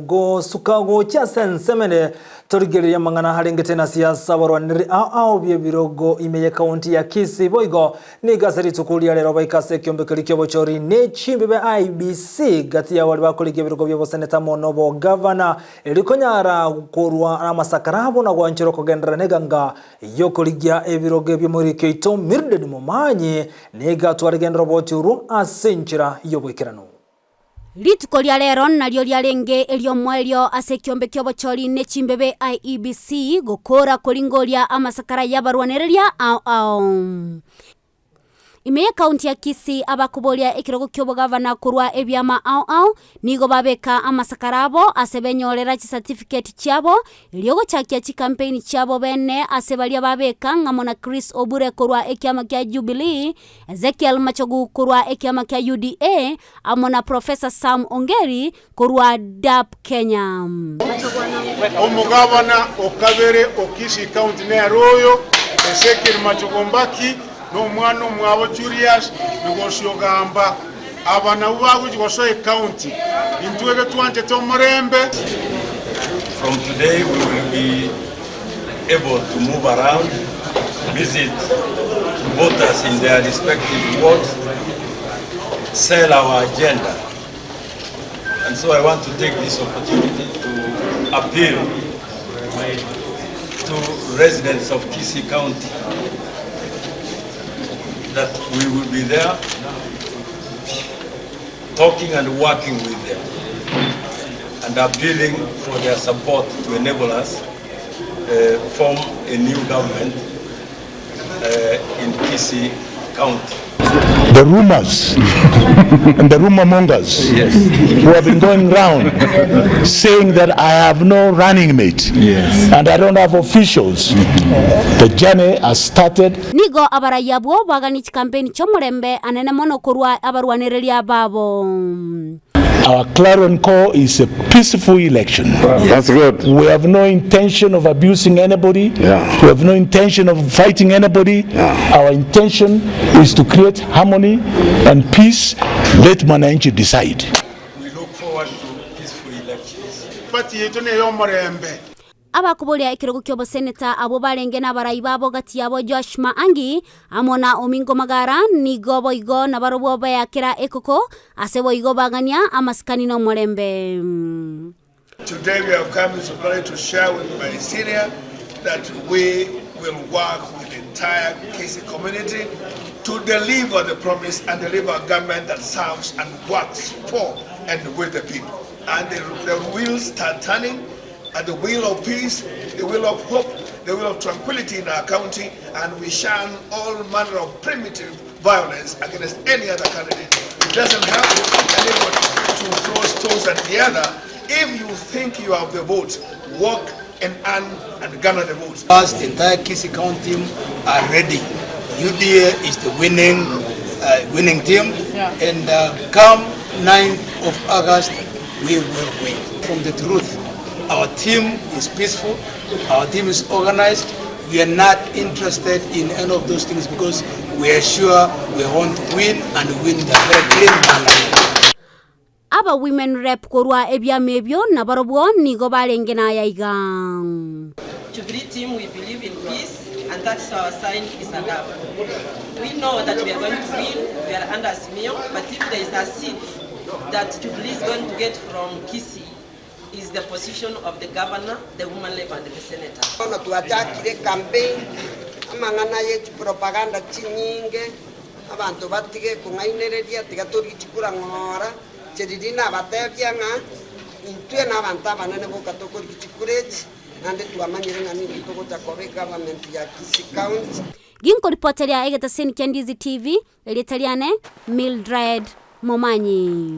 Togosuka gochia ase ensemo ende torigererie amang'ana arengete na siasa abarwaneri ao ao b'ebirogo ime y'ekaunti ya Kisii boigo nigo ase rituko ria rero baika ase ekiombe keria ki'obochori ne chimbibe IEBC gati yabo baria bakorigia ebirogo bi'oboseneta amo nobogavana erio konyara korwa amasakara abo na gwancherwa kogenderera neganga y'okorigia ebirogo ebio moriki oito Mildred Momanyi nigo atwaregenderera oboti orwo ase enchera y'oboikeranu. Rituko ria rero nario riarenge eriomoerio ase ekiombe ki'obochori ne chimbebe IEBC gokoora koringoria amasakara y'abarwanereria ao ao. Ime y'ekaunti ya Kisii abakoboria ekerogo ki'obogavana korwa ebiama ao ao nigo babeka amasakara abo ase benyorera chicertificate chiabo erio gochakia chikampeini chiabo bene ase baria babeka ng'amo na Chris Obure korwa ekiama kia Jubilee, Ezekiel Machogu korwa ekiama kia UDA amo na Professor Sam Ongeri korwa DAP Kenya. Omogabana o kabere o Kisii County nere oyo, Ezekiel Machogu Mbaki, na omwana omwabo Julius Migosi Ogamba. Aba nabwo bagochia gosoa ecounty. Intwe iga twanchete omorembe. From today we will be able to move around, visit voters in their respective wards, sell our agenda. And so I want to take this opportunity to appeal to residents of Kisii County that we will be there talking and working with them and appealing for their support to enable us uh, form a new government uh, in Kisii County. The rumors and the rumor mongers yes. who have been going round saying that I have no running mate yes. and I don't have officials. Mm -hmm. The journey has started. Nigo abarai abwo baganie chikampeni chi'omorembe anene mono korwa abarwanereria babo. Our clarion call is a peaceful election. That's good. We have no intention of abusing anybody. Yeah. We have no intention of fighting anybody. Yeah. Our intention is to create harmony and peace. Let mwananchi decide. We look forward to peaceful elections. Party yaito ney'omorembe. Abakoboria ekerogo ki'oboseneta abwo barenge nabarai babo gati yabo Joash Maangi amo na Omingo Magara nigo boigo nabarobwo beakera ekoko ase boigo bagania amasikani nomorembe. Today we have come in solidarity to share with my senior that we will work with the entire Kisii community to deliver the promise and deliver a government that serves and works for and with the people. And the, the wheels start turning and the wheel of peace, the wheel of hope, the wheel of tranquility in our county, and we shun all manner of primitive violence against any other candidate. It doesn't help anybody to throw stones at the other. If you think you have the vote, work and earn and garner the votes. Us, the entire Kisii County team are ready. UDA is the winning, uh, winning team, yeah. and uh, come 9th of August, we will win. From the truth, our team is peaceful, our team is organized. We are not interested in any of those things because we are sure we want to win and win in a very clean manner. Aba women rep korwa ebiama ebio nabarobwo nigo barenge naya iga. Jubilee team we believe in peace and that's our sign is a love. We know that we are going to win, we are under Azimio, but if there is a seat that Jubilee is going to get from Kisii is the position of the governor, the woman rep and the senator. Bono twachakire campaign, amang'ana ye chipropaganda chinyinge, abanto batige kong'ainereria, tiga torigie chikura ng'ora, inche riria nabatebia ng'a intwe nabanto abanene boka tokorigia chikura echi, naende twamanyire ng'a nigo togocha koba egovernment ya Kisii County. Ginkoripoteria egetaseni kia Ndizi TV, erieta riane Mildred Momanyi.